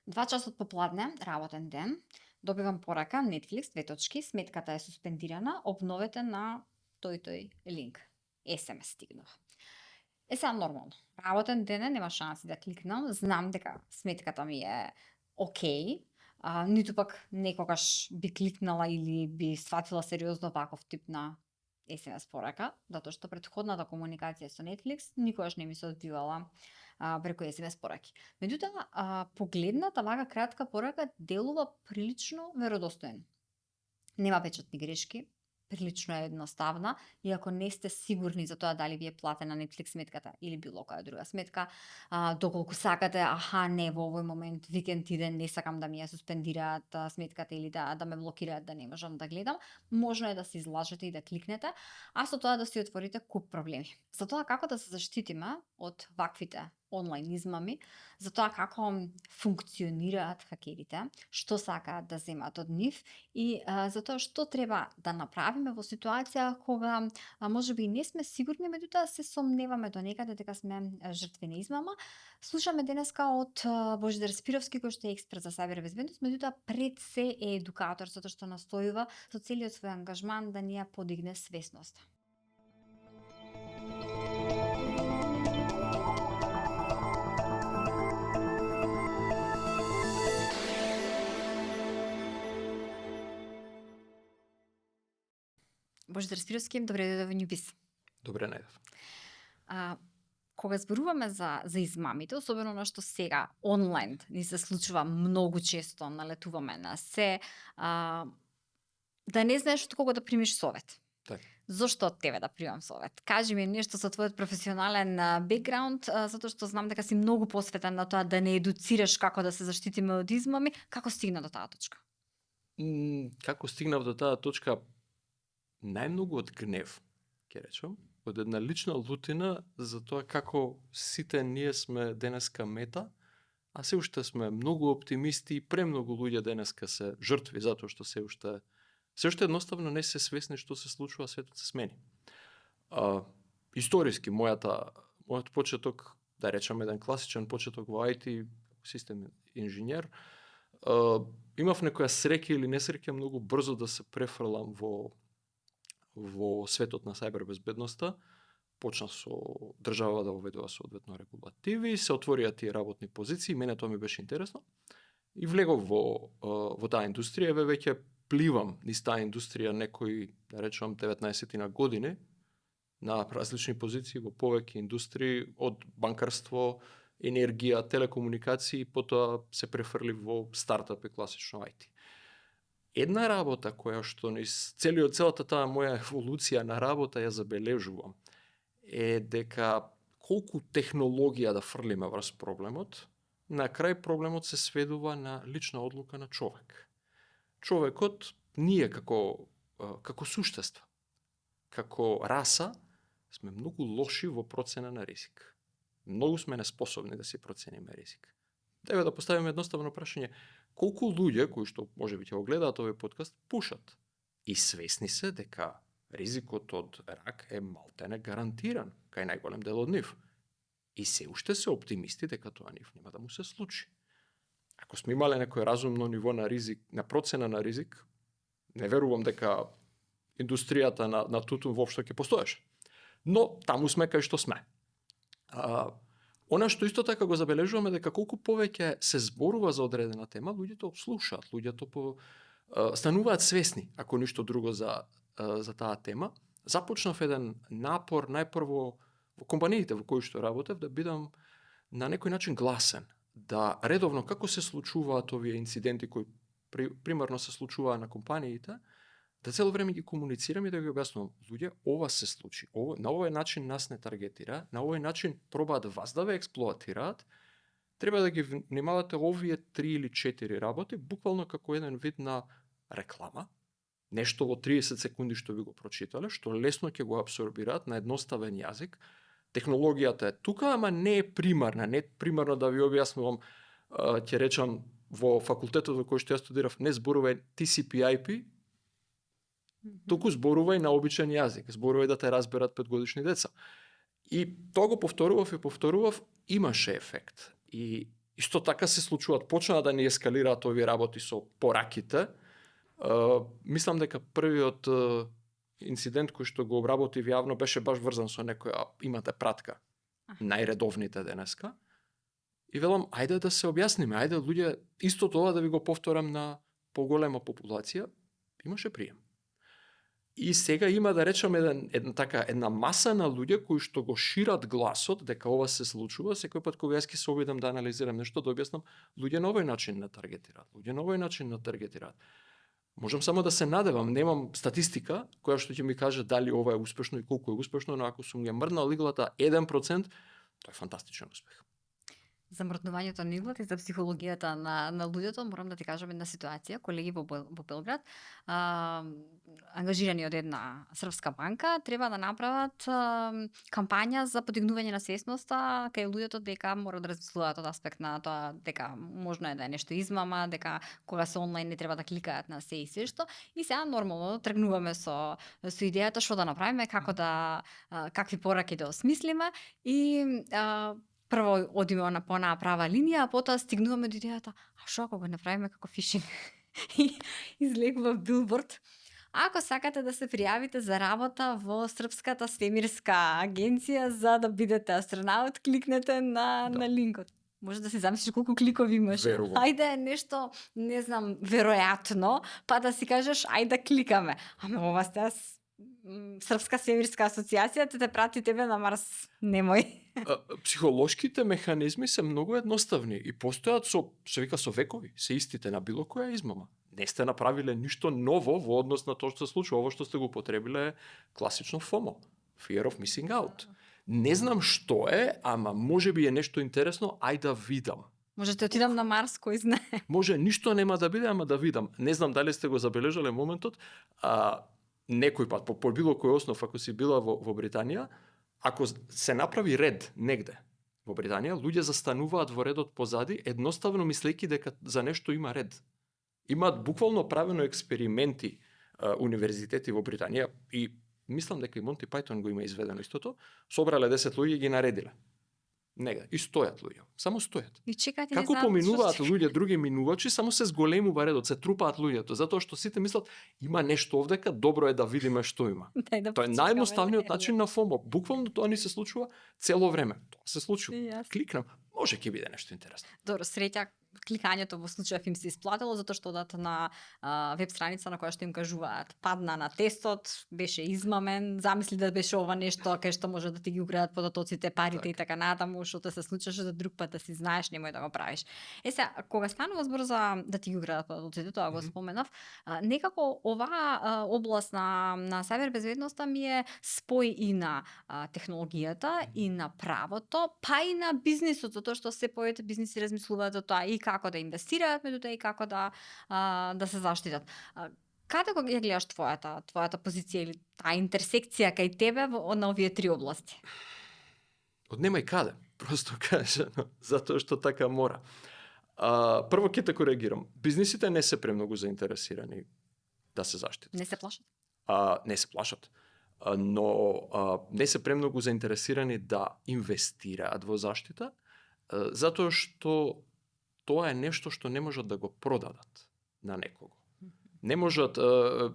2 часот попладне, работен ден, добивам порака Netflix, 2 точки, сметката е суспендирана, обновете на тој линк. SMS стигнува. Сега нормално. Работен ден е, нема шанси да кликнам, знам дека сметката ми е окей, ниту пак некогаш би кликнала или би сватила сериозно ваков тип на SMS порака, затоа што претходната комуникација со Netflix никогаш не ми се одвивала преку SMS пораки. Меѓутоа, погледната вака кратка порака делува прилично веродостоен. Нема печатни грешки, прилично е едноставна, и ако не сте сигурни за тоа дали ви е платена Netflix сметката или било која друга сметка, доколку сакате, не, во овој момент, викенд иден, не сакам да ми ја суспендираат сметката или да ме блокираат, да не можам да гледам, можно е да се излажете и да кликнете, а со тоа да си отворите куп проблеми. За тоа како да се заштитиме од ваквите онлайн измами, за тоа како функционираат хакерите, што сакаат да земат од нив и за тоа што треба да направиме во ситуација кога можеби не сме сигурни, меѓутоа се сомневаме до некаде дека сме жртви на измама. Слушаме денеска од Божидар Спировски, кој што е експерт за сајбер безбедност, меѓутоа пред се е едукатор, затоа што настојува со целиот свој ангажман да ни ја подигне свесноста. Божидар Спировски, добре дојде во Нјубис. Добре најдов. Кога зборуваме за измамите, особено на што сега онлайн ни се случува многу често, налетуваме на се, да не знаеш од кого да примиш совет. Так. Зошто од тебе да примам совет? Кажи ми нешто со твојот професионален бекграунд, затоа што знам дека си многу посветен на тоа да не едуцираш како да се заштитиме од измами. Како стигна до таа точка? Како стигнав до таа точка? Најмногу од гнев, ќе речам, од една лична лутина за тоа како сите ние сме денеска мета, а се уште сме многу оптимисти и премногу луѓе денеска се жртви затоа што се уште едноставно не се свесни што се случува, светот се смени. Историски мојот почеток, да речам еден класичен почеток во IT, систем инженер, имав некоја среќа или несреќа многу брзо да се префрлам во светот на сајбер безбедноста. Почна со држава да уведува соодветно регулативи, се отворија тие работни позиции, мене тоа ми беше интересно. И влегов во таа индустрија, веќе пливам низ таа индустрија некои, да речам, 19 години на различни позиции во повеќе индустрии, од банкарство, енергија, телекомуникации, потоа се префрлив во стартап и класично IT. Една работа која што низ целата таа моја еволуција на работа ја забележувам е дека колку технологија да фрлиме врз проблемот, на крај проблемот се сведува на лична одлука на човек. Човекот, ние како суштества, како раса, сме многу лоши во процена на ризик. Многу сме неспособни да си процениме ризик. Треба да поставиме едноставно прашање: колку луѓе кои што можеби ќе го гледаат овој подкаст пушат и свесни се дека ризикот од рак е малтене гарантиран кај најголем дел од нив, и се уште се оптимисти дека тоа нив нема да му се случи. Ако сме имале некој разумно ниво на ризик, на процена на ризик, не верувам дека индустријата на тутун воопшто ќе постоеше. Но таму сме кај што сме. Она што исто така го забележуваме дека колку повеќе се зборува за одредена тема, луѓето слушаат, луѓето стануваат свесни, ако ништо друго за таа тема. Започнав еден напор најпрво во компаниите во кои што работев да бидам на некој начин гласен, да редовно како се случуваат овие инциденти кои примерно се случуваа на компаниите, да цело време ги комуницирам и да ги објаснувам: луѓе, ова се случи, на овој начин нас не таргетира, на овој начин пробаат вас да ве експлоатираат, треба да ги внимавате овие 3 или 4 работи, буквално како еден вид на реклама, нешто во 30 секунди што ви го прочитале, што лесно ќе го абсорбираат на едноставен јазик. Технологијата е тука, ама не е примарна, не е примарно да ви објаснувам, ќе речам, во факултетот во кој што ја студирав, не зборувај TCP/IP, туку зборувај на обичен јазик, зборувај да те разберат 5-годишни деца. И тоа го повторував, имаше ефект. И Исто така се случуваат, почнаа да ни ескалираат овие работи со пораките. Мислам дека првиот инцидент кој што го обработив јавно беше баш врзан со некоја имате пратка, најредовните денеска. И велам, ајде да се објасниме, ајде луѓе, исто тоа да ви го повторам на поголема популација, имаше прием. И сега има, да речеме, една маса на луѓе кои што го шират гласот дека ова се случува. Секој пат кога јас ќе се обидам да анализирам нешто, да објаснам, луѓе на овој начин не таргетираат. Можам само да се надевам, немам статистика која што ќе ми каже дали ова е успешно и колку е успешно, но ако сум ја мрднал иглата 1%, тоа е фантастичен успех. За мрднувањето на иглата и за психологијата на луѓето, морам да ти кажам една ситуација. Колеги во Белград, ангажирани од една српска банка, треба да направат кампања за подигнување на свесноста кај луѓето дека мора да размислуваат од аспект на тоа дека можно е да е нешто измама, дека кога се онлайн не треба да кликаат на се и се што. И сега нормално тргнуваме со идејата што да направиме, како да какви пораки да осмислиме и прво одиме на по права линија, а потоа стигнуваме до идејата, а што ако го направиме како фишинг? И излегува билборд. Ако сакате да се пријавите за работа во Српската свемирска агенција за да бидете астронаут, кликнете на линкот. Може да си замислиш колку кликови имаш. Верувам. Ајде нешто, не знам, веројатно, па да си кажеш ајде кликаме. Ама ова сте Српска свемирска асоциација те прати тебе на Марс, немој. Психолошките механизми се многу едноставни и постојат со векови, се истите на било која измама. Не сте направиле ништо ново во однос на тоа што се случува. Ово што сте го потребиле е класично FOMO, Fear of Missing Out. Не знам што е, ама може би е нешто интересно, ај да видам. Може да отидам на Марс, кој знае. Може ништо нема да биде, ама да видам. Не знам дали сте го забележале моментот, некој пат, по било кој основ, ако си била во Британија, ако се направи ред негде во Британија, луѓе застануваат во редот позади, едноставно мислејќи дека за нешто има ред. Имаат буквално правено експерименти универзитети во Британија и мислам дека и Монти Пајтон го има изведено истото, собрале 10 луѓе и ги наредиле. Негде. И стојат луѓе. Само стојат. И чекајте, како поминуваат луѓе, други минувачи, само се зголемува редот, се трупаат луѓето, затоа што сите мислат има нешто овдека, добро е да видиме што има. Тоа е наједноставниот начин на FOMO. Буквално тоа ни се случува цело време. Тоа се случува. Кликнам, може ќе биде нешто интересно. Добро, среќа кликањето во случајов им се исплатило затоа што одат на веб страница на која што им кажуваат падна на тестот, беше измамен, замисли да беше ова нешто кај што може да ти ги украдат податоците, парите и така натаму, што те се случеше за друг пат да си знаеш, немој да го правиш. Сега, кога станува збор за да ти ги украдат податоците, тоа го споменав, некако оваа област на сајбер безбедноста ми е спој и на технологијата и на правото, па и на бизнисот, затоа што се повеќе бизниси размислуваат за тоа и како да инвестираат меѓутоа и како да се заштитат. Каде го гледаш твојата позиција или таа интерсекција кај тебе на овие три области? Од нема и каде, просто кажано, затоа што така мора. Прво ќе те коригирам. Бизнисите не се премногу заинтересирани да се заштитат. Не се плашат? Не се плашат. Но не се премногу заинтересирани да инвестираат во заштита, затоа што тоа е нешто што не можат да го продадат на некого. Не можат,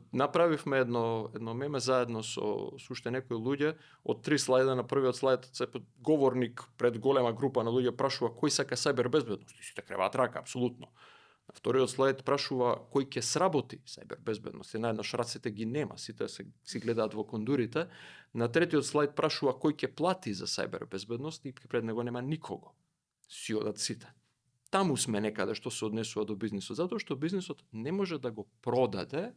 направивме едно меме заедно со уште некои луѓе, од 3 слајда на првиот слајд говорник пред голема група на луѓе прашува кој сака сајбер безбедност, и сите креваат рака, апсолутно. На вториот слајд прашува кој ќе сработи сајбер безбедност, и наеднаш рацете ги нема, сите си гледаат во кондурите. На третиот слајд прашува кој ќе плати за сајбер безбедност, и пред него нема никого. Си одат сите. Таму сме некаде што се однесува до бизнисот, затоа што бизнисот не може да го продаде,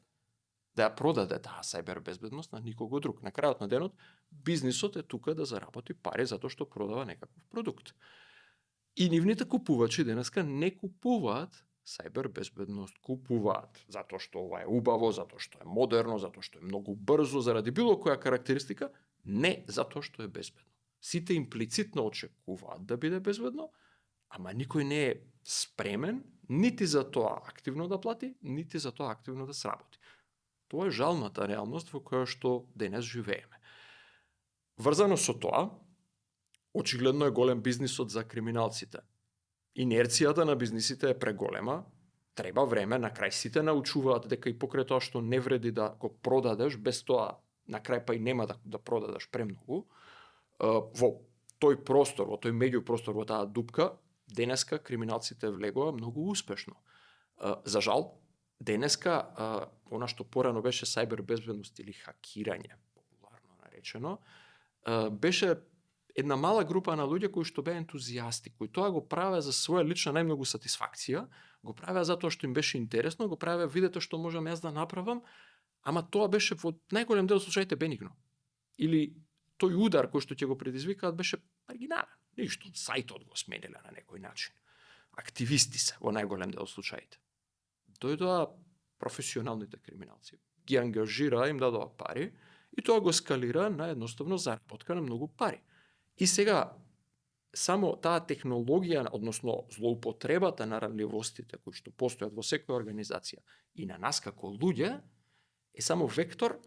да ја продаде таа сајбер безбедност на никого друг. На крајот на денот, бизнисот е тука да заработи пари затоа што продава некаков продукт. И нивните купувачи денеска не купуваат сајбер безбедност, купуваат затоа што ова е убаво, затоа што е модерно, затоа што е многу брзо, заради било која карактеристика, не затоа што е безбедно. Сите имплицитно очекуваат да биде безбедно, ама никој не е спремен нити за тоа активно да плати, нити за тоа активно да сработи. Тоа е жалната реалност во која што денес живееме. Врзано со тоа, очигледно е голем бизнисот за криминалците. инерцијата на бизнисите е преголема, треба време, на крај сите научуваат дека и покрај тоа што не вреди да го продадеш, без тоа на крај па и нема да продадеш премногу. Во тој простор, во тој меѓупростор, во таа дупка, денеска криминалците влегоа многу успешно. За жал, денеска она што порано беше сајбер безбедност или хакирање, популарно наречено, беше една мала група на луѓе кои што беа ентузијасти, кои тоа го правеа за своја лична најмногу сатисфакција, го правеа затоа што им беше интересно, го правеа видете што можам јас да направам, ама тоа беше во најголем дел случаите бенигно. Или тој удар кој што ќе го предизвикаат беше маргинален. Ништо, сајтот го смениле на некој начин. Активисти се во најголем дел случаите. Дојдоа професионалните криминалци, ги ангажира, им дадоа пари и тоа го скалира на едноставно заработка на многу пари. И сега, само таа технологија, односно злоупотребата на ранливостите кои што постојат во секоја организација и на нас како луѓе, е само вектор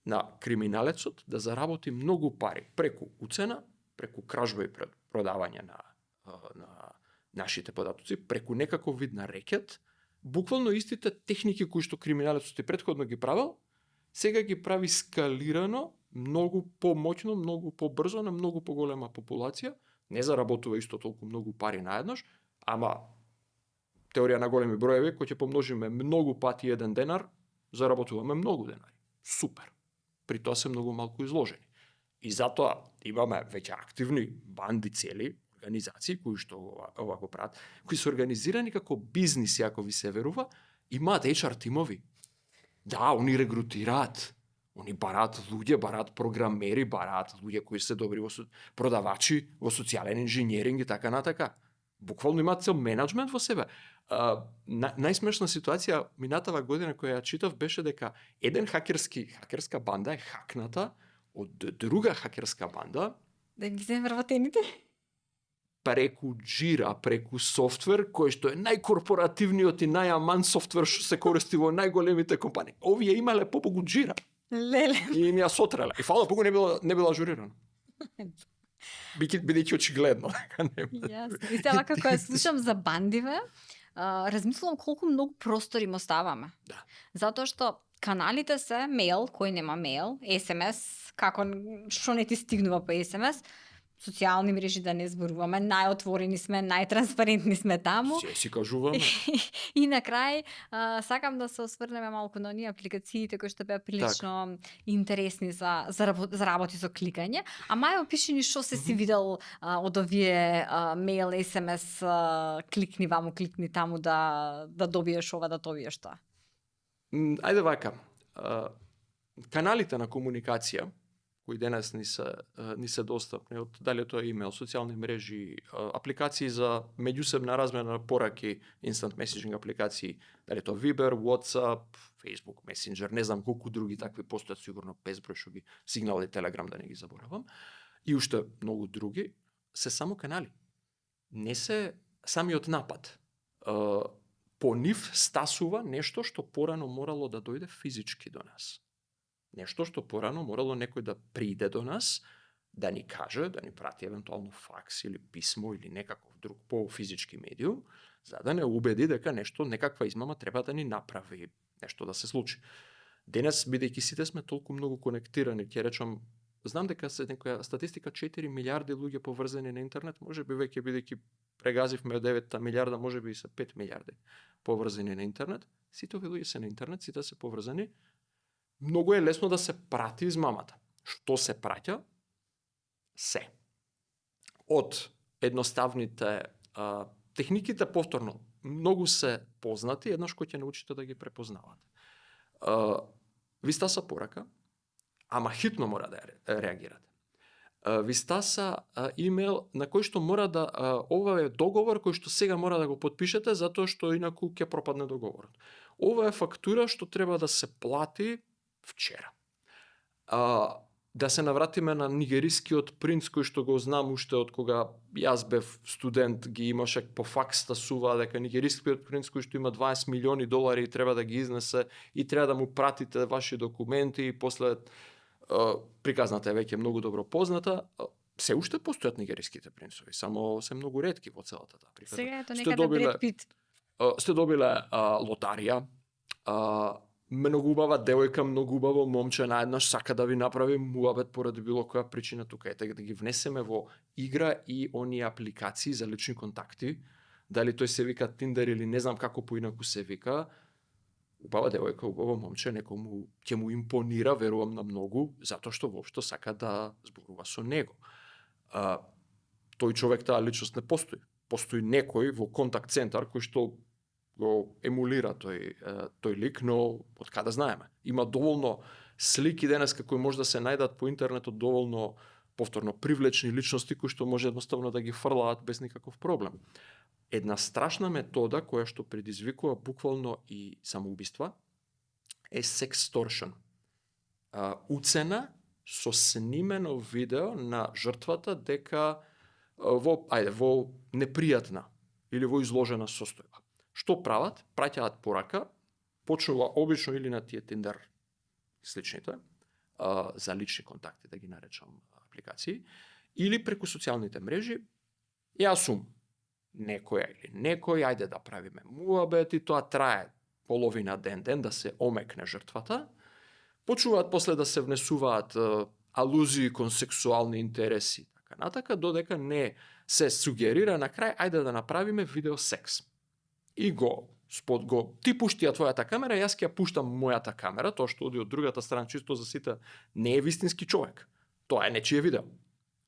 на криминалецот да заработи многу пари преку уцена, преку кражба и продавање на нашите податоци, преку некаков вид на рекет, буквално истите техники кои што криминалецот и претходно ги правил, сега ги прави скалирано, многу помоќно, многу побрзо на многу поголема популација, не заработува исто толку многу пари наеднаш, ама теорија на големи броеви, кој ќе помножиме многу пати еден денар, заработуваме многу денари. Супер. При тоа се многу малку изложени. И затоа имаме веќе активни банди цели, организации кои што ова го прават, кои се организирани како бизниси, ако ви се верува, имаат HR тимови. Да, они регрутираат, они бараат луѓе, бараат програмери, бараат луѓе кои се добри во продавачи, во социјален инженеринг и така натака. Буквално имаат цел менеджмент во себе. Најсмешна ситуација минатава година која ја читав беше дека еден хакерска банда е хакната од друга хакерска банда да ги земе вработените преку Jira, преку софтвер кој што е најкорпоративниот и најаман софтвер што се користи во најголемите компании. Овие имале побогу Jira. Леле. И им ја сотреле. И фала Богу не било ажурирано. Бидејќи очигледно. Јасно. И сега како ја слушам за бандиве, размислувам колку многу простор им оставаме. Да. Затоа што каналите се мејл, кој нема мејл, SMS, како што не ти стигнува по SMS, социјални мрежи да не зборуваме, најотворени сме, најтранспарентни сме таму. Си кажуваме. И на крај, сакам да се осврнеме малку на оние апликациите кои што беа прилично интересни за работи со кликање. А мај опиши ни што се си видел од овие мејл, SMS, кликни ваму, кликни таму да добиеш ова, да добиеш тоа. Ајде вака. Каналите на комуникација кои денес ни се достапни, од дали тоа имејл, социјални мрежи, апликации за меѓусебна размена на пораки, instant messaging апликации, дали тоа Viber, WhatsApp, Facebook, Messenger, не знам колку други такви постојат, сигурно безброј што ги Signal и Telegram, да не ги заборавам, и уште многу други, се само канали. Не се самиот напад. По нив стасува нешто што порано морало да дојде физички до нас. Нешто што порано морало некој да приде до нас, да ни каже, да ни прати евентуално факс или писмо или некаков друг по-физички медиум, за да не убеди дека нешто, некаква измама треба да ни направи, нешто да се случи. Денес, бидејќи сите сме толку многу конектирани, ќе речам, знам дека се некоја статистика 4 милиарди луѓе поврзани на интернет, може би веќе бидејќи прегазивме 9 милиарда, може би и се 5 милиарди поврзани на интернет. Сите овие луѓе се на интернет, сите се поврзани. Многу е лесно да се прати измамата. Што се праќа? Се. Од едноставните техниките, повторно, многу се познати, еднаш кој ќе научите да ги препознавате. Ви стаса порака, ама хитно мора да реагирате. Ви стаса имејл на кој што мора да ова е договор кој што сега мора да го потпишете затоа што инаку ќе пропадне договорот. Ова е фактура што треба да се плати вчера. Да се навратиме на нигерискиот принц кој што го знам уште од кога јас бев студент, ги имаше по факс стасува дека нигерискиот принц кој што има 20 милиони долари и треба да ги изнесе и треба да му пратите ваши документи и после приказната е веќе многу добро позната. се уште постојат нигериските принцови, само се многу ретки во целата таа приказна. Сега ето Сте некаде добиле- Бред Пит. Сте добиле лотарија, многу убава девојка, многу убаво момче наеднаш сака да ви направи муабет поради било која причина тука. Ете да ги внесеме во игра и оние апликации за лични контакти, дали тој се вика Tinder или не знам како поинаку се вика. Убава девојка, убаво момче, некому ќе му импонира, верувам на многу, затоа што воопшто сака да зборува со него. Тој човек, таа личност не постои. Постои некој во контакт центар кој што го емулира тој лик, но од каде знаеме? Има доволно слики денеска кои може да се најдат по интернетот, доволно повторно привлечни личности кои што може едноставно да ги фрлаат без никаков проблем. Една страшна метода која што предизвикува буквално и самоубиства е sextortion. Уцена со снимено видео на жртвата дека во непријатна или во изложена состојба. Што прават? Праќаат порака, почнува обично или на тие Tinder сличните, за лични контакти, да ги наречам апликации, или преку социјалните мрежи. Јас сум некоја или некој, ајде да правиме муабет и тоа трае половина ден да се омекне жртвата. Почнуваат после да се внесуваат алузии кон сексуални интереси, така натака, додека не се сугерира на крај, ајде да направиме видео секс. И ти пушти ја твојата камера, јас ќе ја пуштам мојата камера, тоа што оди од другата страна чисто за сите не е вистински човек. Тоа е нечие видео,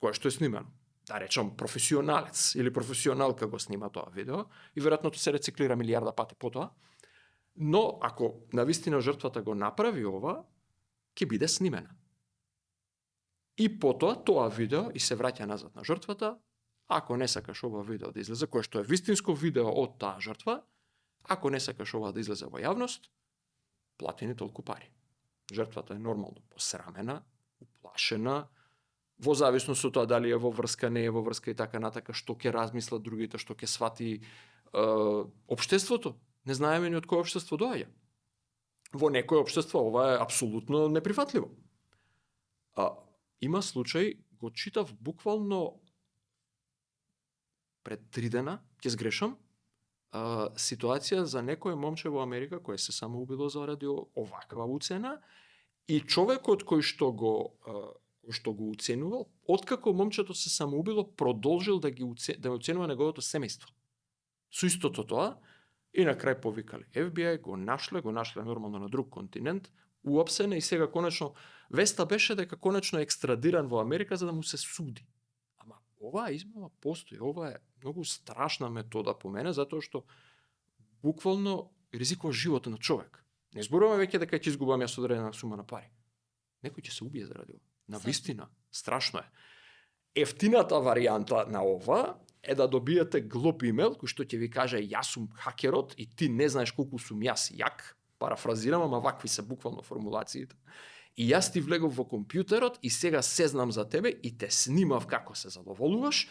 кое што е снимано. Да речам професионалец или професионалка го снима тоа видео и веројатно тоа се рециклира милиарда пати потоа. Но ако навистина жртвата го направи ова, ќе биде снимена. И потоа тоа видео и се враќа назад на жртвата. Ако не сакаш ова видео да излезе, кое што е вистинско видео од таа жртва, ако не сакаш ова да излезе во јавност, плати ни толку пари. Жртвата е нормално посрамена, уплашена, во зависност од тоа дали е во врска, не е во врска и така натака, што ќе размислат другите, што ќе свати општеството. Не знаеме ни од кој општество доаѓа. Во некој општество ова е апсолутно неприфатливо. Има случај, го читав буквално пред 3 дена, ќе сгрешам, ситуација за некој момче во Америка кој се самоубило заради оваква уцена и човекот кој што го уценувал, откако момчето се самоубило, продолжил да оценува неговото семејство. Со истото тоа, и на крај повикале FBI, го нашле нормално на друг континент, уапсене и сега конечно веста беше дека конечно е екстрадиран во Америка за да му се суди. Ама оваа измама постои, ова е многу страшна метода по мене, затоа што буквално ризикува животот на човек. Не зборуваме веќе дека ќе изгубам јас одредена сума на пари. Некој ќе се убие заради ова. На вистина, страшно е. Ефтината варијанта на ова е да добиете глуп имейл кој што ќе ви каже јас сум хакерот и ти не знаеш колку сум јас јак, парафразирам, ама вакви се буквално формулациите. И јас ти влегов во компјутерот и сега се знам за тебе и те снимав како се задоволуваш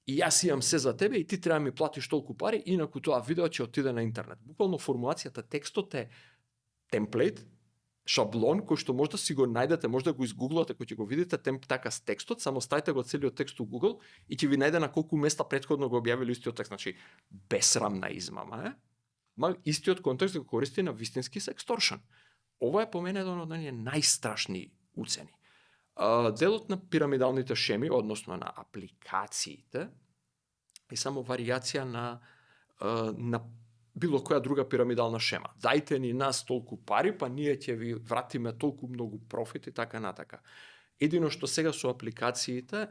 и јас имам се за тебе и ти треба ми платиш толку пари, инаку тоа видео ќе отиде на интернет. Буквално формулацијата, текстот е темплейт, шаблон кој што може да си го најдете, може да го изгуглате, кој ќе го видите така с текстот, само ставите го целиот текст у Google и ќе ви најде на колку места претходно го објавили истиот текст, значи бесрамна измама е. Ма истиот контекст го користи на вистински сексторшн. Ова е по мене еден од најстрашни уцени. Делот на пирамидалните шеми, односно на апликациите, е само варијација на било која друга пирамидална шема. Дајте ни нас толку пари, па ние ќе ви вратиме толку многу профит и така натака. Едино што сега со апликациите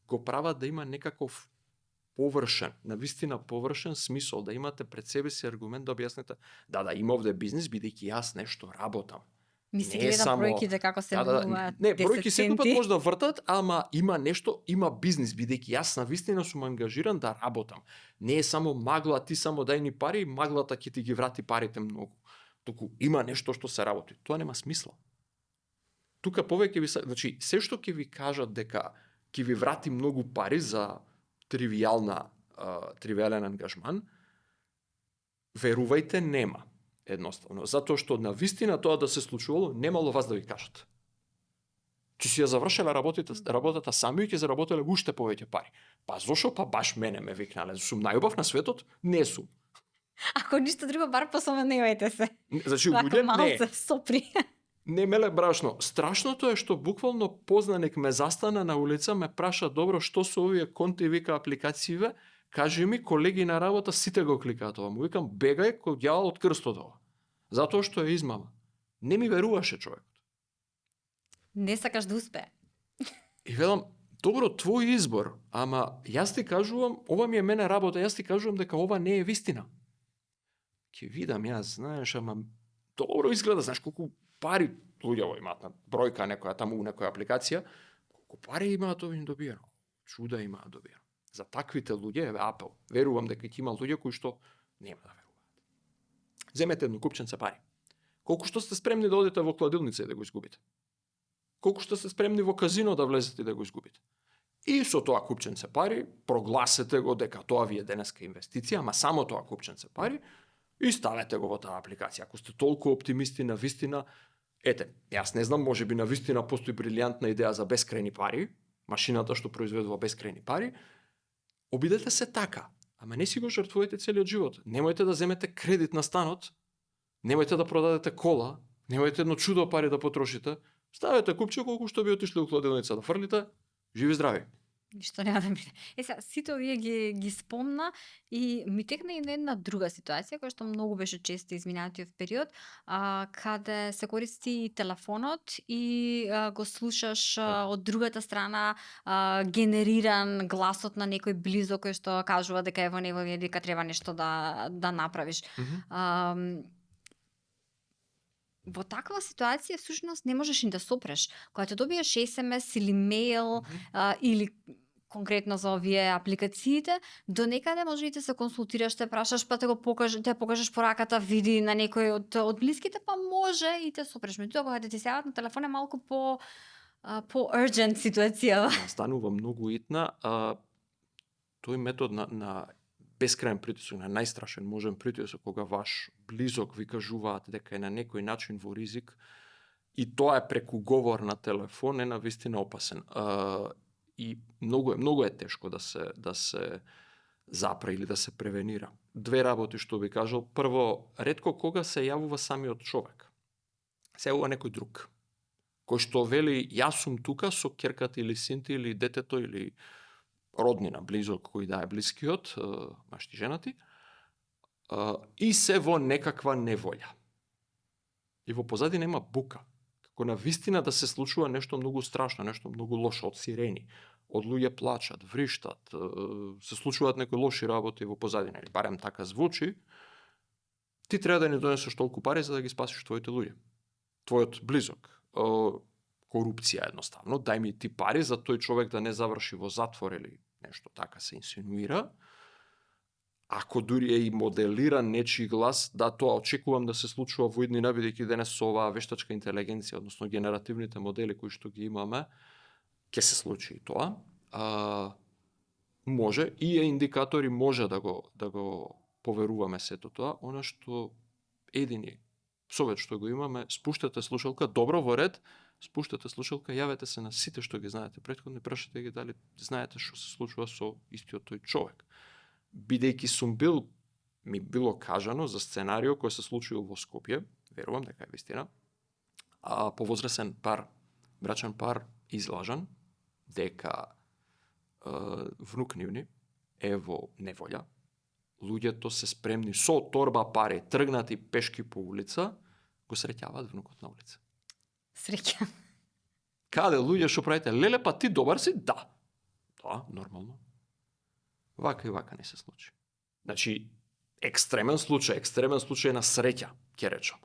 го прават да има некаков површен, навистина површен смисол, да имате пред себе си аргумент да објасните да, има овде бизнис, бидејќи јас нешто работам. Ми се гледа бројките како се менуваат. Не, бројки секој пат може да вртат, ама има нешто, има бизнис, бидејќи јас навистина сум ангажиран да работам. Не е само магла, ти само дај ни пари, маглата ќе ти ги врати парите многу. Туку има нешто што се работи. Тоа нема смисла. Тука повеќе значи се што ќе ви кажат дека ќе ви врати многу пари за тривијален ангажман, верувајте, нема. Едноставно, затоа што на вистина тоа да се случувало, немало вас да ви кажат. Ќе си ја завршеле работата сами и ќе заработеле уште повеќе пари. Па зошо па баш мене ме викнале? Сум најубав на светот? Не сум. Ако ништо друго, бар посоменувајте се. Значи Вака луѓе малце сопри. Не меле брашно. Страшното е што буквално познаник ме застана на улица, ме праша добро што со овие конти вика апликацииве, кажи ми колеги на работа сите го кликаат ова. Му викам бегај кој ѓавол од крстот ова. Затоа што е измама. Не ми веруваше човек. Не сакаш да успее. И велам, добро, твој избор, ама јас ти кажувам, ова ми е мене работа, јас ти кажувам дека ова не е вистина. Ќе видам јас, знаеш, ама добро изгледа, знаеш колку пари луѓе имаат на бројка некоја таму у некоја апликација, колку пари имаат овие добиено. Чуда имаат добиено. За таквите луѓе е апел. Верувам дека ќе има луѓе кои што нема да веруваат. Земете едно купченце пари. Колку што сте спремни да одите во кладилница и да го изгубите. Колку што сте спремни во казино да влезете и да го изгубите. И со тоа купченце пари, прогласете го дека тоа ви е денеска инвестиција, ама само тоа купченце пари, и ставете го во таа апликација. Ако сте толку оптимисти на вистина, ете, јас не знам, можеби на вистина постои брилјантна идеја за бескрајни пари, машината што произведува бескрајни пари, обидете се така, ама не си го жртвувате целиот живот. Немојте да земете кредит на станот, немојте да продадете кола, немојте едно чудо пари да потрошите, ставете купче колку што би отишле у кладилница да фрлите, живи здрави. Ништо нема да мине. Сега, сите овие ги спомна и ми текна и на една друга ситуација, која што многу беше често изминатиот период, каде се користи телефонот и го слушаш од другата страна генериран гласот на некој близо кој што кажува дека ево него дека треба нешто да направиш. Во таква ситуација всушност не можеш ни да сопреш. Кога те добиеш SMS или мејл или конкретно за овие апликациите, до некаде може и да се консултираш, те прашаш, па те покажеш пораката, види на некој од блиските, па може и те сопреш. Меѓутоа кога ти се јават на телефон е малку по urgent ситуација. Станува многу итна, тој метод на бескрајен притисок, на најстрашен можен притисок, кога ваш близок ви кажуваат дека е на некој начин во ризик, и тоа е преку говор на телефон, е навистина опасен. И многу е тешко да се запре или да се превенира. Две работи што би кажал. Прво, ретко кога се јавува самиот човек. Се јавува некој друг, кој што вели јас сум тука со ќерката или синти или детето или роднина, близок кој да е блискиот, машти женати, и се во некаква неволја. И во позадина има бука. Како на вистина да се случува нешто многу страшно, нешто многу лошо, од сирени, од луѓе плачат, вриштат, се случуваат некои лоши работи во позадина, или барем така звучи, ти треба да ни донесеш толку пари за да ги спасиш твоите луѓе. Твојот близок. Корупција едноставно, дај ми ти пари за тој човек да не заврши во затвор или нешто така се инсинуира. Ако дури е и моделиран нечи глас, да, тоа очекувам да се случува во иднина, бидејќи денес со оваа вештачка интелигенција, односно генеративните модели кои што ги имаме, ќе се случи и тоа. Може и е индикатори може да го поверуваме сето тоа, она што едини совет што го имаме, спуштате слушалка добро во ред, спуштате слушалка, јавете се на сите што ги знаете претходно и прашате ги дали знаете што се случува со истиот тој човек. Бидејќи ми било кажано за сценарио кој се случил во Скопје, верувам дека е вистина, повозрасен пар, брачен пар излажан дека внук нивни е во неволја, луѓето се спремни со торба пари, тргнати пешки по улица, го среќаваат внукот на улица. Среќа. Каде луѓе што правите? Леле, па ти добар си? Да. Да, нормално. Вака и вака не се случи. Значи, екстремен случај на среќа, ќе речам.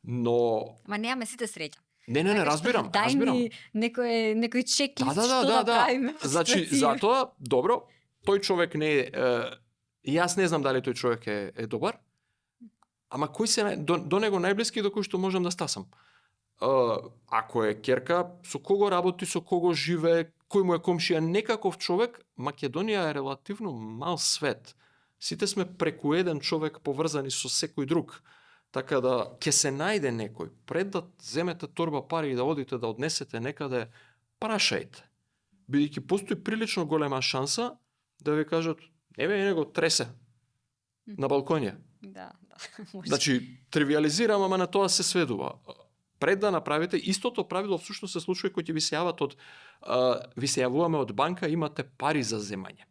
Но... Ма немаме сите среќа. Не, разбирам. Дај ми некој чеклист што да правиме. Значи, затоа, добро, тој човек не е... Јас не знам дали тој човек е добар, ама кој се до него најблиски до кој што можам да стасам. Ако е ќерка, со кого работи, со кого живее, кој му е комшија, некаков човек, Македонија е релативно мал свет. Сите сме преку еден човек поврзани со секој друг. Така да ќе се најде некој пред да земете торба пари и да одите да однесете некаде, прашајте. Бидејќи постои прилично голема шанса да ви кажат не го тресе на балконје. Да. Може. Значи, тривиализирам, ама на тоа се сведува. Пред да направите, истото правило всушност се случува кој ќе ви се јават ви се јавуваме од банка, имате пари за земање.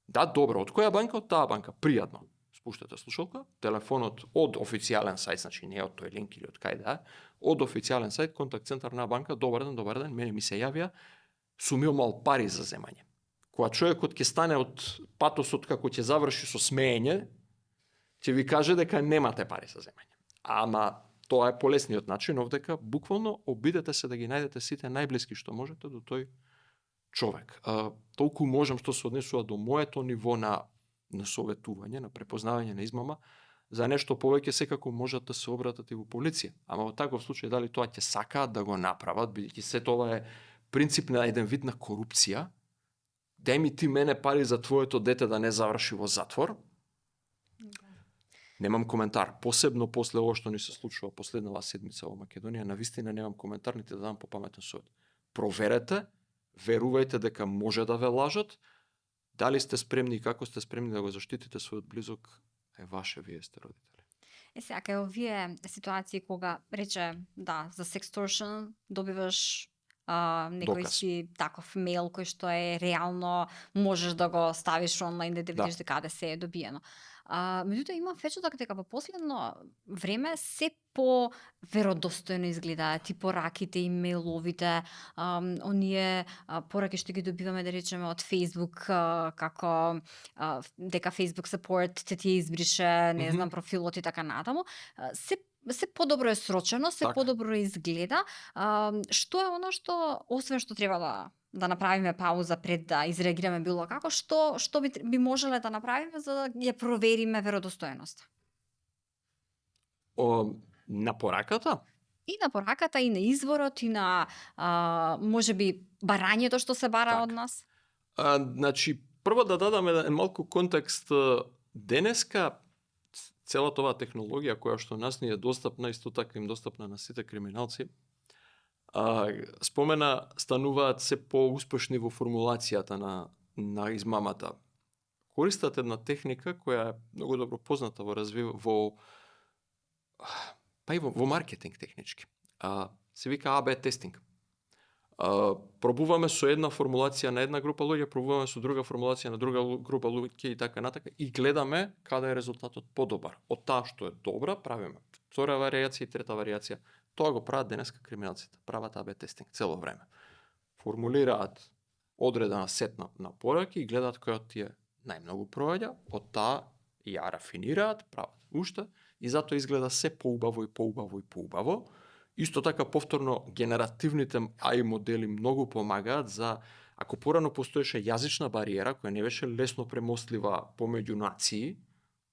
Да, добро, од која банка? Од таа банка, пријатно. Спуштате слушалка, телефонот од официјален сајт, значи не од тој линк или од кај да, од официјален сајт, контакт центар на банка, добар ден, мене ми се јавија, сум имал пари за земање. Кога човекот ќе стане од патосот како ќе заврши со смеење, ќе ви каже дека немате пари за земање. Ама тоа е полесниот начин, овдека буквално обидете се да ги најдете сите најблиски што можете до тој човек. Толку можам што се однесува до моето ниво на советување, на препознавање на измама, за нешто повеќе секако можат да се обратат и во полиција. Ама во таков случај дали тоа ќе сакаат да го направат, бидејќи се тоа е принцип на еден вид на корупција. Дај ми ти мене пари за твоето дете да не заврши во затвор. Немам коментар, посебно после ова што ни се случува последнава седмица во Македонија, навистина немам коментар нити да дам по паметен совет. Проверете, верувајте дека може да ве лажат, дали сте спремни и како сте спремни да го заштитите својот близок, е ваше, вие сте родители. Сега, кај овие ситуации кога рече, да, за sextortion добиваш некој Доказ. си таков мејл кој што е реално, можеш да го ставиш онлайн да видиш дека каде се е добиено. Меѓутоа имам впечаток дека во последно време се по веродостојно изгледаат и пораките и мејловите, оние пораки што ги добиваме да речеме од Facebook, како дека Facebook support ти избрише, не знам, профилот и така натаму, се подобро е срочено, се Така. подобро изгледа. Што е оно што, освен што треба да направиме пауза пред да изреагираме било како, што би можеле да направиме за да ја провериме веродостојноста? На пораката? И на пораката, и на изворот, и на можеби барањето што се бара од нас? Значи, прво да дадам еден малку контекст. Денеска целата оваа технологија која што нас ни е достапна, исто така им достапна на сите криминалци, спомена, стануваат се поуспешни во формулацијата на измамата. Користат една техника која е многу добро позната во маркетинг технички. Се вика АБ тестинг. Пробуваме со една формулација на една група луѓе, пробуваме со друга формулација на друга група луѓе и така натака и гледаме каде е резултатот подобар. Од таа што е добра, правиме втора варијација и трета варијација. Тоа го прават денеска криминалците. Прават АБ тестинг цело време. Формулираат одредена сет на пораки и гледаат која од тие најмногу проаѓа, од таа ја рафинираат, прават уште и затоа изгледа се поубаво и поубаво и поубаво. Исто така повторно генеративните AI модели многу помагаат за, ако порано постоеше јазична бариера која не беше лесно премостлива помеѓу нации,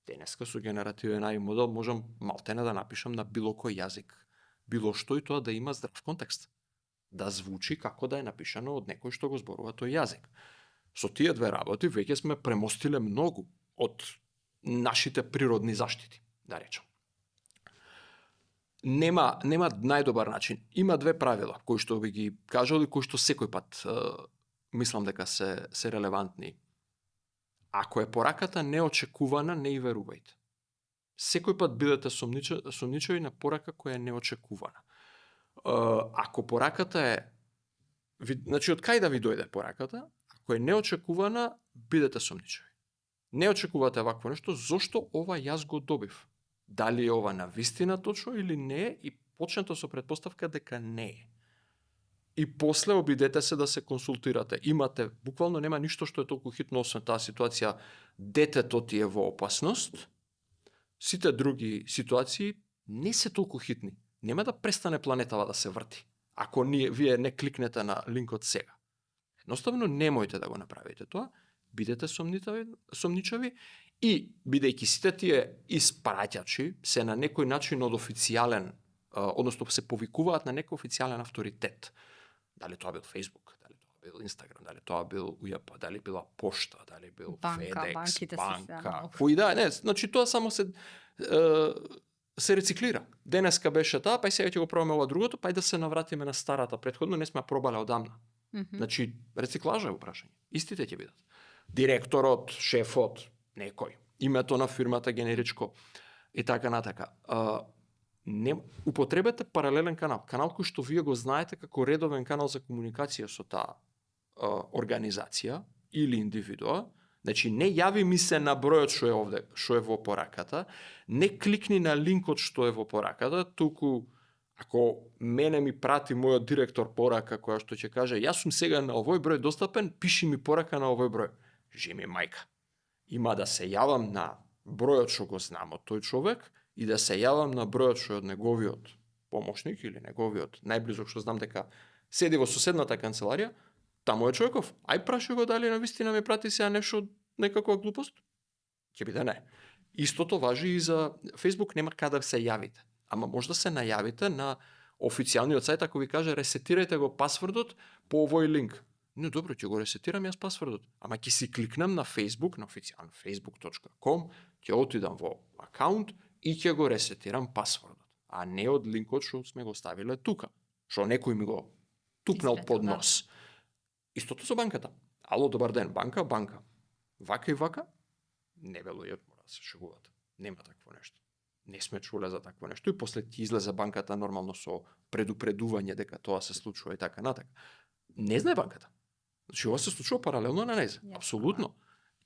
денеска со генеративен AI модел можам малтене да напишам на било кој јазик, било што и тоа да има здрав контекст, да звучи како да е напишано од некој што го зборува тој јазик. Со тие две работи веќе сме премостиле многу од нашите природни заштити, да речам. Нема најдобар начин. Има две правила кои што би ги кажал и кои што секој пат мислам дека се релевантни. Ако е пораката неочекувана, не и верувајте. Секој пат бидете сомничави на порака која е неочекувана. Ако пораката е, значи од кај да ви дојде пораката, ако е неочекувана, бидете сомничави. Не очекувате вакво нешто, зошто ова јас го добив? Дали е ова навистина точно или не е, и почнете со претпоставка дека не е. И после обидете се да се консултирате. Имате, буквално нема ништо што е толку хитно освен таа ситуација, детето ти е во опасност, сите други ситуации не се толку хитни. Нема да престане планетава да се врти, ако вие не кликнете на линкот сега. Едноставно немојте да го направите тоа, бидете сомничави и бидејќи сите тие испраќачи се на некој начин од официјален, односно се повикуваат на некој официјален авторитет. Дали тоа бил Facebook, дали тоа бил Instagram, дали тоа бил УЈП, дали била пошта, дали бил FedEx, банка, кои да, не, значи тоа само се се рециклира. Денеска беше таа, па и сега ќе го пробаме ова другото, па и да се навратиме на старата претходно, не сме пробале одамна. Значи, рециклажа е упрашање. Истите ќе бидат. Директорот, шефот, некој, името на фирмата генеричко и така натака. Не употребете паралелен канал, канал кој што вие го знаете како редовен канал за комуникација со таа организација или индивидуа. Значи, не јави ми се на бројот што е овде, што е во пораката, не кликни на линкот што е во пораката, туку ако мене ми прати мојот директор порака која што ќе каже јас сум сега на овој број достапен, пиши ми порака на овој број. Жеми мајка. Има да се јавам на бројот што го знам од тој човек и да се јавам на бројот што е од неговиот помошник или неговиот најблизок што знам дека седи во соседната канцеларија. Таму е човеков. Ај праши го дали навистина ми прати сега нешто некаква глупост? Ќе биде не. Истото важи и за Facebook, нема каде да се јавите. Ама може да се најавите на официјалниот сајт ако ви каже ресетирајте го пасвордот по овој линк. Не, добро, ќе го ресетирам јас пасвордот. Ама ќе си кликнам на Facebook, на официјално facebook.com, ќе отидам во акаунт и ќе го ресетирам пасвордот. А не од линкот што сме го ставиле тука. Што некој ми го тупнал под нос. Истото со банката. Ало, добар ден, банка. Вака и вака, не бе луѓето мора да се шегуват. Нема такво нешто. Не сме чуле за такво нешто и после ќе излезе банката нормално со предупредување дека тоа се случува и така натака. Не знае банката. Значи ова се случува паралелно на нејзе. Апсолутно.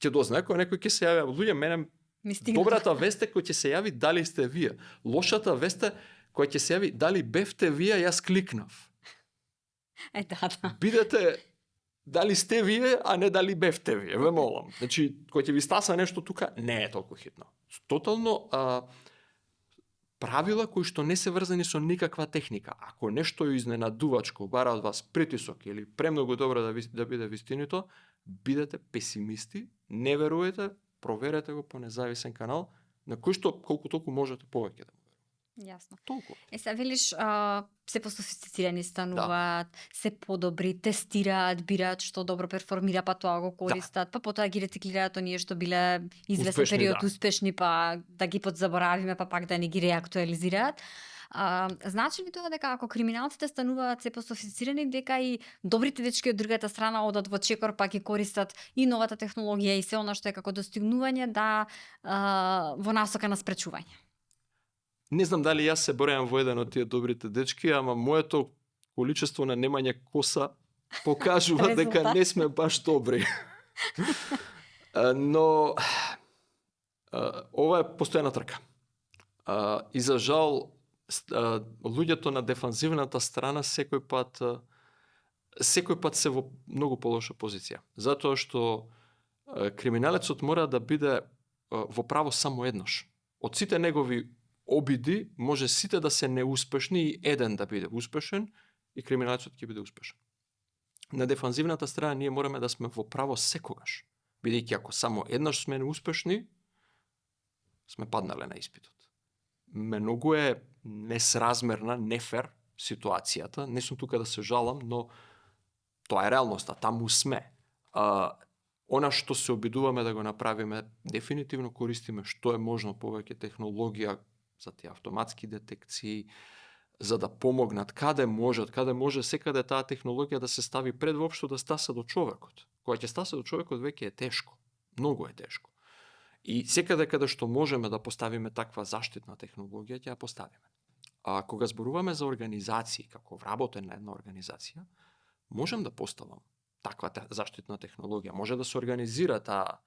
Ќе дознае кога некој ќе се јави. Луѓе, мене добрата вест е кој ќе се јави дали сте вие. Лошата вест е кој ќе се јави дали бевте вие, јас кликнав. Да. Бидете дали сте вие, а не дали бевте вие, ве молам. Значи, кој ќе ви стаса нешто тука, не е толку хитно. Тотално правила кои што не се врзани со никаква техника. Ако нешто е изненадувачко, бара од вас притисок или премногу добро да биде вистинито, бидете песимисти, не веруете, проверете го по независен канал, на кој што колку толку можете повеќе да му. Јасно. Толку. Се велиш, се пософистицирани стануваат, се подобри, тестираат, бираат што добро перформира, па тоа го користат, па потоа ги рециклираат оние што биле известен период успешни, па да ги подзаборавиме, па пак да не ги реактуализираат. Значи ли тоа дека ако криминалците стануваат се пософистицирани, дека и добрите дечки од другата страна одат во чекор, па ги користат и новата технологија и се она што е како достигнување во насока на спречување? Не знам дали јас се бројам во еден од тие добрите дечки, ама моето количество на немање коса покажува дека не сме баш добри. Но ова е постојана трка. И за жал луѓето на дефанзивната страна секој пат се во многу полоша позиција. Затоа што криминалецот мора да биде во право само еднаш. Од сите негови обиди може сите да се неуспешни и еден да биде успешен и криминалецот ќе биде успешен. На дефанзивната страна ние мораме да сме во право секогаш, бидејќи ако само еднаш сме неуспешни, сме паднале на испитот. Многу е несразмерна, нефер ситуацијата, не сум тука да се жалам, но тоа е реалноста, таму сме. Она што се обидуваме да го направиме, дефинитивно користиме што е можно повеќе технологија за тие автоматски детекции, за да помогнат каде може секаде таа технологија да се стави пред воопшто да стаса до човекот. Кога ќе стаса до човекот веќе е тешко, многу е тешко. И секаде каде што можеме да поставиме таква заштитна технологија, ќе ја поставиме. А кога зборуваме за организации, како вработен на една организација, можем да поставам таква заштитна технологија. Може да се организира таа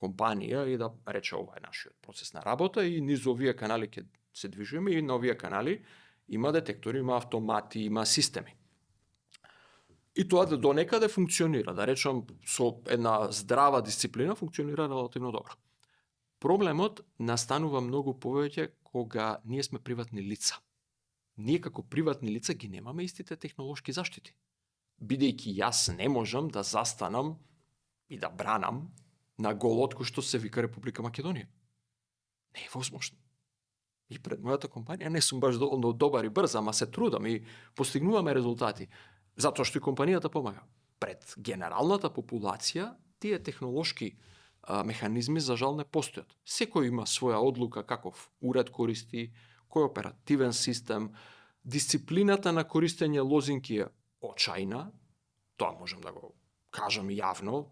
компанија и да рече ова е нашиот процес на работа и низ овие канали ќе се движиме и на овие канали има детектори, има автомати, има системи. И тоа до некаде функционира, да речам со една здрава дисциплина функционира релативно добро. Проблемот настанува многу повеќе кога ние сме приватни лица. Ние како приватни лица ги немаме истите технолошки заштити. Бидејќи јас не можам да застанам и да бранам на голот кој што се вика Република Македонија. Не е возможно. И пред мојата компанија не сум баш доволно добар и брз, ама се трудам и постигнуваме резултати. Затоа што и компанијата помага. Пред генералната популација, тие технолошки механизми за жал не постојат. Секој има своја одлука каков уред користи, кој оперативен систем, дисциплината на користење лозинки е очајна, тоа можем да го кажам јавно,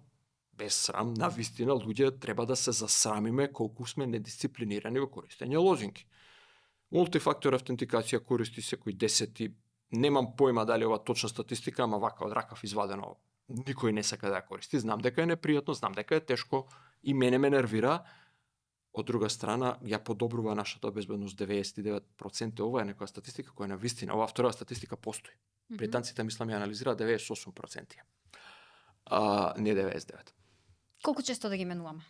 без срам, на вистина луѓе треба да се засрамиме колку сме недисциплинирани во користење лозинки. Мултифактор автентикација користи секој 10, немам појма дали ова точна статистика, ама вака од ракав извадено, никој не сака да ја користи, знам дека е непријатно, знам дека е тешко и мене ме нервира. Од друга страна, ја подобрува нашата безбедност 99%, ова е некоја статистика која на вистина, оваа втора статистика постои. Британците мислам ја анализира 98%. Не 99. Колку често да ги менуваме?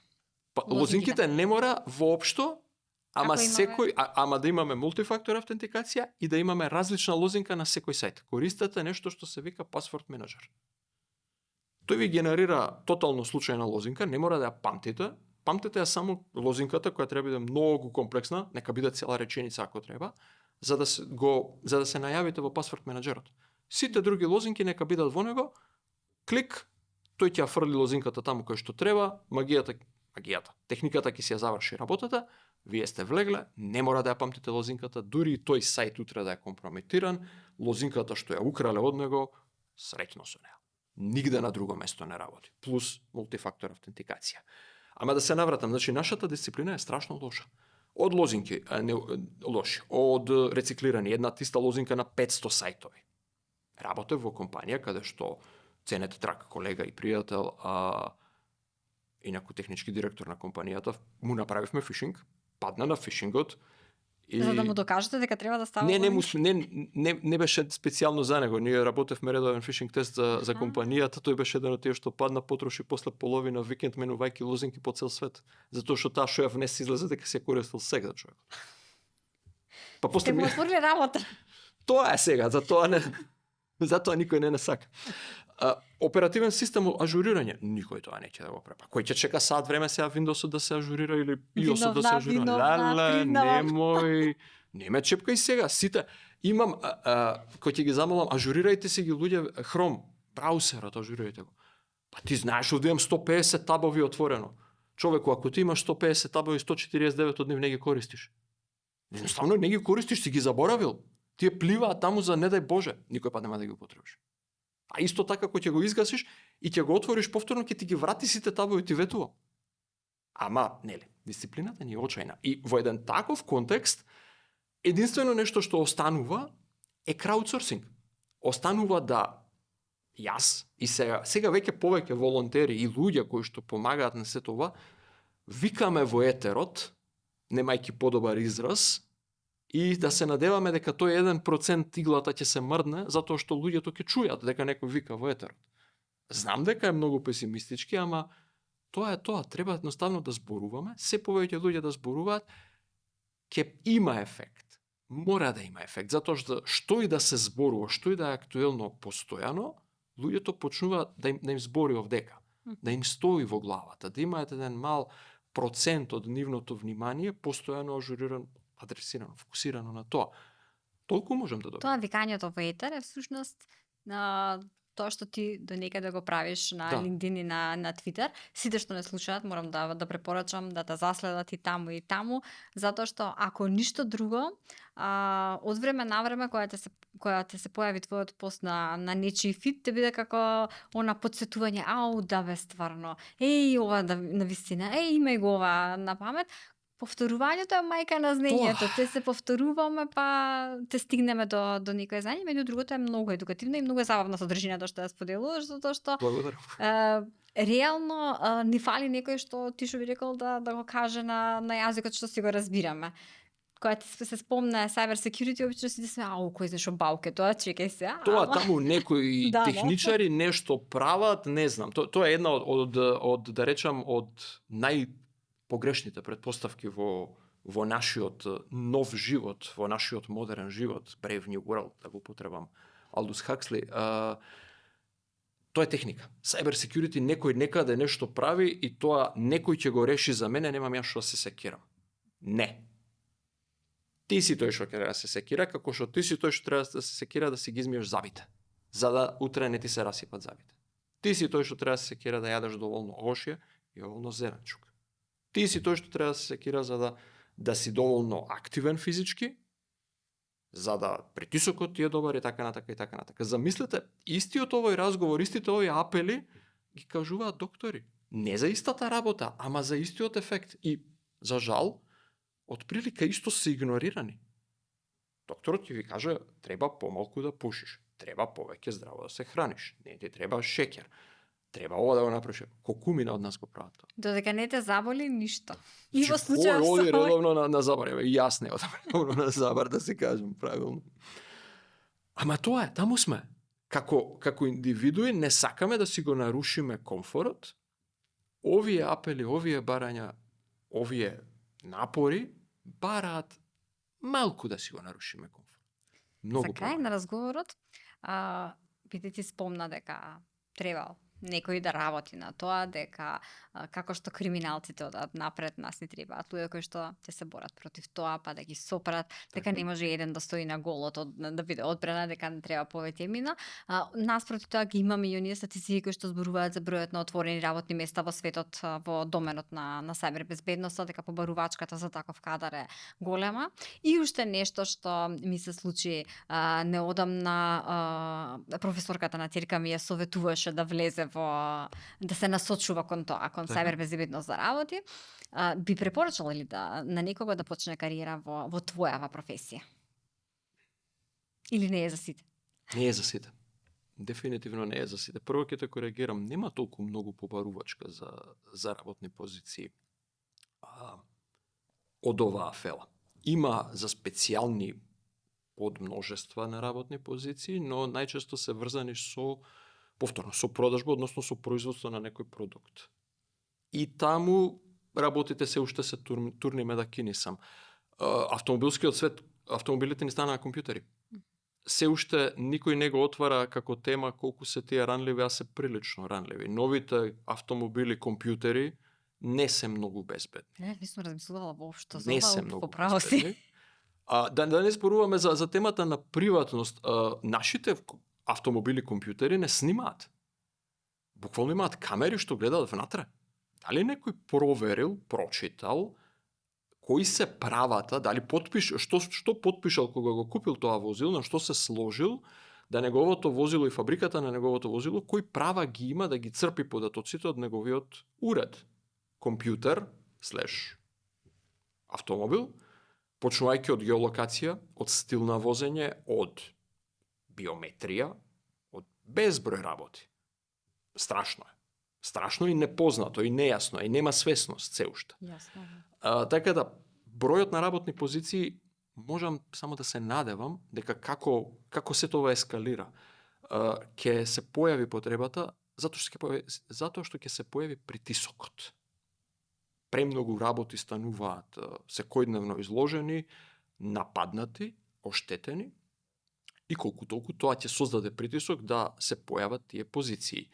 Па, лозинките не мора воопшто, ама ама да имаме мултифактор автентикација и да имаме различна лозинка на секој сајт. Користете нешто што се вика Password Manager. Тој ви генерира тотално случајна лозинка, не мора да ја памтите. Памтете ја само лозинката која треба да биде многу комплексна, нека биде цела реченица ако треба, за да се најавите во Password Managerот. Сите други лозинки нека бидат во него, клик, тој ќе ја фрли лозинката таму кој што треба, магијата, техниката ќе си ја заврши работата, вие сте влегле, не мора да ја памтите лозинката, дури и тој сајт утре да е компрометиран, лозинката што ја украле од него, среќно со неа. Нигде на друго место не работи. Плюс мултифактор автентикација. Ама да се навратам, значи нашата дисциплина е страшно лоша. Од лозинки, лоши, од рециклирани, една тиста лозинка на 500 сајтови. Работев во компанија каде што ценет трак колега и пријател, инаку технички директор на компанијата, му направивме фишинг, падна на фишингот. И... За да му докажете дека треба да става? Не беше специјално за него. Ние работевме редовен фишинг тест за компанијата. Тој беше еден од тие што падна, потроши после половина викенд менувајќи лозинки по цел свет. Затоа што таа што ја внесе излезе дека се користел сега човек. Па после му отвориле работа. Тоа е сега, затоа никој не сака. Оперативен систем ажурирање, никој тоа неќе да го препа. Кој ќе чека сат време сега Windowsот да се ажурира или iOS да се ажурира? Немој, не ме чепкај сега. Сите имам кој ќе ги замолам, ажурирајте си ги луѓе Chrome, браузерот, ажурирајте го. Па ти знаеш овде имам 150 табови отворено. Човеку, ако ти имаш 150 табови, 149 од нив не ги користиш. Едноставно не ги користиш, си ги заборавил. Тие пливаат таму за не дај Боже, никој па нема да ги употребиш. А исто така кога ќе го изгасиш и ќе го отвориш повторно, ќе ти ги врати сите табови ти ветува. Ама, нели, дисциплината ни е очајна. И во еден таков контекст, единствено нешто што останува е краудсорсинг. Останува да јас и сега веќе повеќе волонтери и луѓе кои што помагаат на сето ова, викаме во етерот, немајќи подобар израз, и да се надеваме дека тој 1% иглата ќе се мрдне, затоа што луѓето ќе чујат дека некој вика во етерот. Знам дека е многу песимистички, ама тоа е тоа. Треба едноставно да зборуваме, се повеќе луѓе да зборуваат, ќе има ефект. Мора да има ефект, затоа што и да се зборува, што и да е актуелно постојано, луѓето почнуваат да им збори овдека, да им стои во главата, да имаат еден мал процент од нивното внимание постојано ажуриран, адресирано, фокусирано на тоа. Толку можем да добиеме. Тоа викањето во етер е всушност на тоа што ти до некаде го правиш на LinkedIn и на Twitter. Сите што не слушаат, морам да препорачам да те заследат и таму, затоа што ако ништо друго, од време на време кога те се појави твојот пост на нечи фит, те биде како она потсетување, да бе стварно, ова на вистина, имај го ова на памет. Повторувањето е мајка на знаењето. Те се повторуваме, па те стигнеме до некој знаење, меѓу другото е многу едукативно и многу забавна содржината што ја споделуваш, затоа што реално ни фали некој што ти што би рекол да го каже на јазикот што си го разбираме. Кога ти се спомне cyber security, обично си сме, кој знае што бауке, тоа чекај се. Тоа таму некои техничари нешто прават, не знам. Тоа е една од да речам од погрешните претпоставки во нашиот нов живот, во нашиот модерен живот, Brave New World, да го потребам Алдус Хаксли. Тоа е техника. Cyber security некој некаде нешто прави и тоа некој ќе го реши за мене, немам јас што се секирам. Не. Ти си тој што треба да се секира, како што ти си тој што треба да се секира да си ги измиеш забите, за да утре не ти се расипат забите. Ти си тој што треба да се секира да јадеш доволно ошје Јоволно зеначук. Ти си тој што треба да се секира за да си доволно активен физички, за да притисокот ти е добар и така натака и така натака. Замислете, истиот овој разговор, истите овој апели ги кажуваат доктори. Не за истата работа, ама за истиот ефект. И, за жал, од прилика исто се игнорирани. Докторот ти ви каже, треба помалку да пушиш, треба повеќе здраво да се храниш, не ти треба шеќер, треба ова да го направиш. Колку мина од нас го прават тоа? Додека не те заболи ништо. И во Значи, случај кој оди со овој- редовно на забар, и јас не одам редовно на забар, да се кажем правилно. Ама тоа е, таму сме. Како индивидуи не сакаме да си го нарушиме комфорот. Овие апели, овие барања, овие напори бараат малку да си го нарушиме комфорт. Многу За крај помалку. на разговорот, Пите ти спомна дека треба некој да работи на тоа, дека како што криминалците одат напред, нас не требаат луѓе кои што ќе се борат против тоа, па да ги сопрат, дека не може еден да стои на голот, да биде одбрана, дека не треба повеќе мина. Наспроти тоа ги имаме и оние статистики кои што зборуваат за бројот на отворени работни места во светот во доменот на сајбер безбедноста, дека побарувачката за таков кадар е голема. И уште нешто што ми се случи неодамна, професорката на Терка ми ја советуваше да влезе да се насочува кон тоа, кон сајбер безбедност да работи. Би препорачала ли на некого да почне кариера во твојава професија? Или не е за сите? Не е за сите. Дефинитивно не е за сите. Прво ќе те коригирам, нема толку многу побарувачка за работни позиции од оваа фела. Има за специјални подмножества на работни позиции, но најчесто се врзани со продажба, односно со производство на некој продукт. И таму работите се уште се турниме да кинисам. Автомобилскиот свет, автомобилите ни станаа компјутери. Се уште никој не го отвара како тема колку се тие ранливи, а се прилично ранливи. Новите автомобили, компјутери не се многу безбедни. Не сум размислувала воопшто за Не се ова, многу поправо си. безбедни. Да не зборуваме за темата на приватност. Нашите автомобили, компјутери не снимаат. Буквално имаат камери што гледаат внатре. Дали некој проверил, прочитал, кои се правата, дали што потпишал кога го купил тоа возило, на што се сложил, да неговото возило и фабриката на неговото возило, кои права ги има да ги црпи податоците од неговиот уред. Компјутер, автомобил, почнувајќи од геолокација, од стил на возење, од биометрија, од безброј работи. Страшно е. Страшно и непознато, и нејасно, и нема свесност се уште. Јасно. Така да, бројот на работни позиции, можам само да се надевам дека како се тоа ескалира, ќе се појави потребата, затоа што ќе се појави притисокот. Премногу работи стануваат секојдневно изложени, нападнати, оштетени, и колку толку тоа ќе создаде притисок да се појават тие позиции.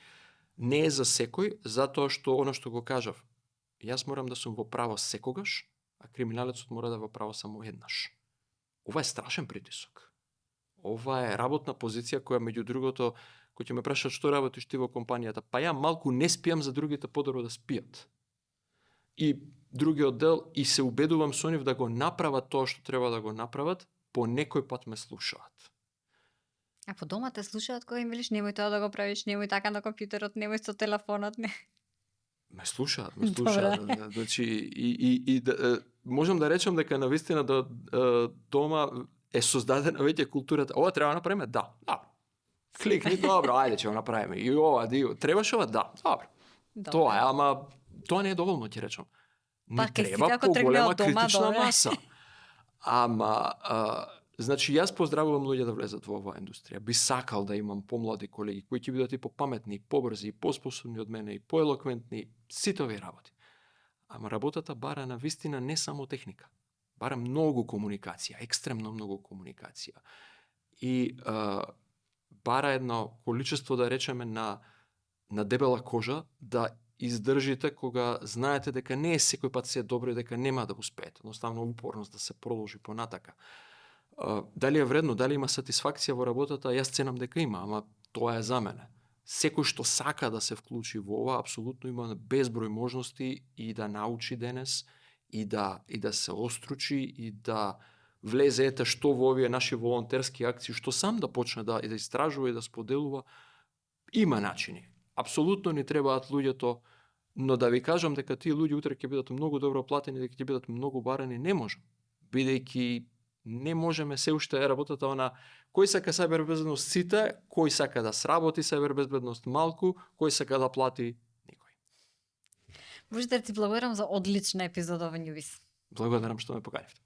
Не е за секој, затоа што оно што го кажав, јас морам да сум во право секогаш, а криминалецот мора да е во право само еднаш. Ова е страшен притисок. Ова е работна позиција која, меѓу другото, кој ќе ме прашат што работиш ти во компанијата, па ја малку не спијам за другите подобро да спијат. И другиот дел, и се убедувам со нив да го направат тоа што треба да го направат, по некој пат ме слушаат. А по дома те слушаат кога им велиш немој тоа да го правиш, немој така на компјутерот, немој со телефонот, не. Ме слушаат. Значи, можам да речем дека навистина дома е создадена веќе културата. Ова треба да направиме? Да. Кликни, добро, ајде ќе го направиме. И ова, требаш ова? Да. Добро. Тоа е, ама тоа не е доволно, ќе речам. Не треба поголема критична маса. Ама, значи, јас поздравувам луѓе да влезат во оваа индустрија. Би сакал да имам помлади колеги кои ќе бидат и попаметни, и побрзи, и поспособни од мене, и поелоквентни, сите овие работи. Ама работата бара на вистина не само техника. Бара многу комуникација, екстремно многу комуникација. И бара едно количество, да речеме, на дебела кожа да издржите кога знаете дека не е секој пат се добро и дека нема да успеете. Едноставно упорност да се продолжи понатака. Дали е вредно, дали има сатисфакција во работата, јас ценам дека има, ама тоа е за мене. секој што сака да се вклучи во ова, апсолутно има безброј можности и да научи денес, и да се остручи, и да влезе ете што во овие наши волонтерски акции, што сам да почне да истражува и да споделува. Има начини. Апсолутно ни требаат луѓето, но да ви кажам дека тие луѓе утре ќе бидат многу добро платени, дека ќе бидат многу барани, не можам. Бидејќи не можеме, се уште е работата она кој сака сајбербезбедност сите, кој сака да сработи сајбербезбедност малку, кој сака да плати никој. Божидар, ти благодарам за одлична епизода во Њувис. Благодарам што ме поканивте.